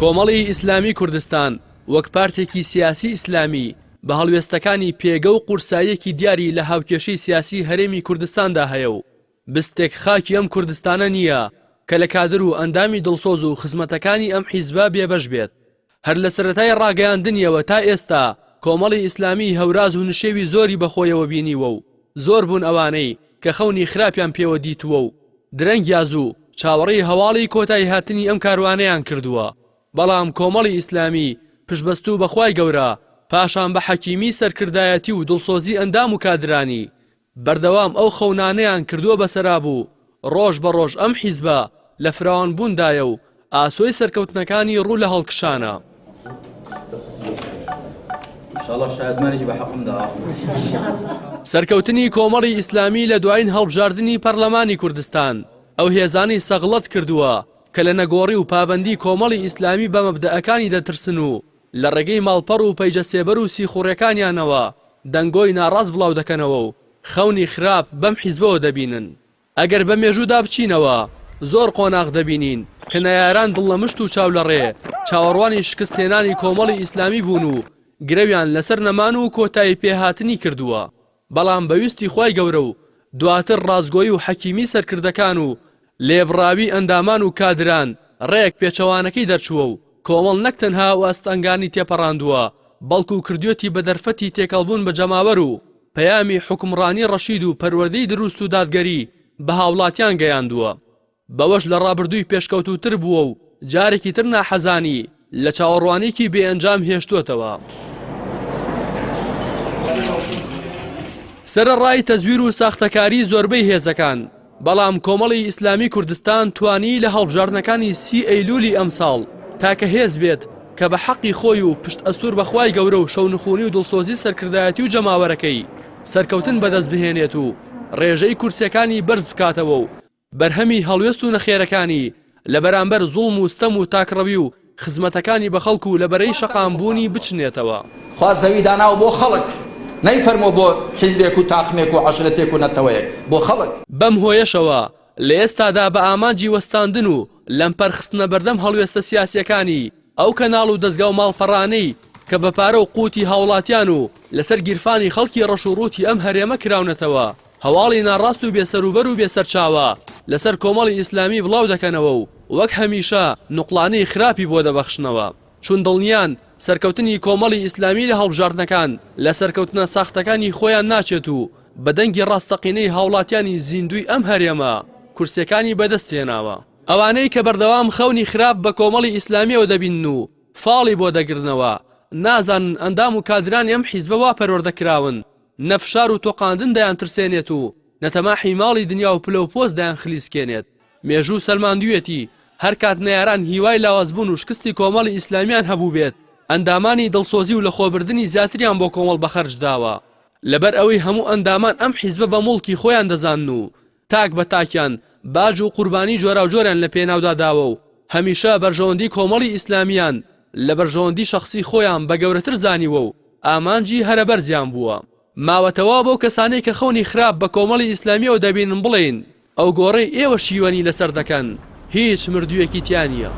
کۆمەڵی ئیسلامی کوردستان وەک پارتێکی سیاسی ئیسلامی بە هەڵوێستەکانی پێگە و قورساییەکی دیاری لە هاوکێشەی سیاسی هەرێمی کوردستاندا هەیە و بستێک خاکی ئەم کوردستانە نییە کە لە کادر و ئەندامی دڵسۆز و خزمەتەکانی ئەم حیزبە بێبەش بێت. هەر لە سەرەتای ڕاگەیاندنیەوە تا ئێستا کۆمەڵی ئیسلامی هەوراز و نشێوی زۆری بەخۆیەوە بینیوە و زۆر بوون ئەوانەی کە خەونی خراپیان پێوە دیتووە و درەنگ یا زوو چاوەڕێی هەواڵی کۆتاییهاتنی ئەم کاروانەیان کردووە بەڵام کۆمەڵی ئیسلامی پشتبەستوو بە خوای گەورە پاشان بە حەکیمی سەرکردایەتی و دڵسۆزی ئەندام و کادرانی بەردەوام ئەو خەونانەیان کردووە بە سەراب و ڕۆژ بە ڕۆژ ئەم حیزبە لە فراوانبووندایە و ئاسۆی سەرکەوتنەکانی ڕوو لە هەڵکشانە. سەرکەوتنی کۆمەڵی ئیسلامی لە دوایین هەڵبژاردنی پەرلەمانی کوردستان ئەو هێزانەی سەغڵەت کردووە کە لە نەگۆڕی و پابەندی کۆمەڵی ئیسلامی بە مەبدەئەکانی دەترسن و لە ڕێگەی ماڵپەڕ و پەیجە سێبەر و سیخوڕیەکانیانەوە دەنگۆی ناڕاست بڵاودەکەنەوە و خەونی خراپ بەم حیزبەوە دەبینن. ئەگەر بە مێژوودا بچینەوە زۆر قۆناغ دەبینین کە نەیاران دڵ لە مشت و چاو لە ڕێ چاوەڕوانی شکستهێنانی کۆمەڵی ئیسلامی بوون و گرەویان لەسەر نەمان و کۆتایی پێهاتنی کردووە بەڵام بە ویستی خوای گەورە و دواتر ڕاستگۆیی و حەکیمی سەرکردەکان و لێبڕاوی ئەندامان و کادران ڕێک پێچەوانەکەی دەرچووە و کۆمەڵ نەک تەنها ئەو ئاستەنگانەی تێپەڕاندووە بەڵکو کردویەتی بە دەرفەتی تێکەڵبوون بە جەماوەر و پەیامی حوکمڕانی ڕەشید و پەروەردەی دروست و دادگەری بە هاوڵاتیان گەیاندووە. بەوەش لە ڕابردووی پێشکەوتووتر بووە و جارێکی تر ناحەزانی لە چاوەڕوانییەکی بێ ئەنجام هێشتووەتەوە. سەرەڕای تەزویر و ساختەکاری زۆربەی هێزەکان، بەڵام کۆمەڵی ئیسلامی کوردستان توانی لە هەڵبژاردنەکانی سی ئەیلولی ئەمساڵ تاکە هێز بێت کە بە حەقی خۆی و پشت ئەستوور بە خوای گەورە و شەونخونی و دڵسۆزی سەرکردایەتی و جەماوەرەکەی سەرکەوتن بەدەست بهێنێت و ڕێژەی کورسیەکانی بەرز بکاتەوە و بەرهەمی هەڵوێست و نەخێرەکانی لە بەرامبەر زوڵم و ستەم و تاکڕەوی و خزمەتەکانی بە خەڵک و لە بەرەی شەقام بوونی بچنێتەوە. خوا زەوی داناوە بۆ خەڵک نەیفەرمووە بۆ حیزبێک و تاقمێک و عەشرەتێک و نەتەوەیەک بۆ خەڵک. بەم هۆیەشەوە لە ئێستادا بە ئامانجی وەستاندن و لەمپەر خستنە بەردەم هەڵوێستە سیاسیەکانی ئەو کەناڵ و دەزگا و ماڵپەڕانەی کە بە پارە و قوتی هاوڵاتیان و لەسەر گیرفانی خەڵکی ڕەش و ڕووتی ئەم هەرێمە کراونەتەوە هەواڵی ناڕاست و بێسەروبەر و بێسەرچاوە لەسەر کۆمەڵی ئیسلامی بڵاو دەکەنەوە و وەک هەمیشە نوقڵانەی خراپی بۆ دەبەخشنەوە چون دڵنیان سەرکەوتنی کۆمەڵی ئیسلامی لە هەڵبژاردنەکان لە سەرکەوتنە ساختەکانی خۆیان ناچێت و بە دەنگی ڕاستەقینەی هاوڵاتیانی زیندووی ئەم هەرێمە کورسیەکانی بەدەست هێناوە. ئەوانەی کە بەردەوام خەونی خراپ بە کۆمەڵی ئیسلامیەوە دەبینن و فاڵی بۆ دەگرنەوە نازانن ئەندام و کادرانی ئەم حیزبە وا پەروەردە کراون نە فشار و تۆقاندن دەیانترسێنێت و نە تەماحی ماڵی دنیا و پلە و پۆست دەیانخلیسکێنێت. مێژوو سەلماندویەتی هەرکات نەیاران هیوای لاوازبوون و شکستی کۆمەڵی ئیسلامیان هەبووبێت، ئەندامانی دڵسۆزی و لەخۆبردنی زیاتریان بۆ کۆمەڵ بەخەرج داوە. لەبەر ئەوەی هەموو ئەندامان ئەم حیزبە بە موڵکی خۆیان دەزانن و تاک بە تاکیان باج و قوربانی جۆراوجۆریان لە پێناودا داوە و هەمیشە بەرژەوەندی کۆمەڵی ئیسلامیان لە بەرژەوەندی شەخسی خۆیان بە گەورەتر زانیوە و ئامانجی هەرە بەرزیان بووە. ماوەتەوە بەو کەسانەی کە خەونی خراپ بە کۆمەڵی ئیسلامیەوە دەبینن بڵێین ئەو گۆڕەی ئێوە شیوەنی لەسەر دەکەن هیچ مردوویەکی تیا نییە.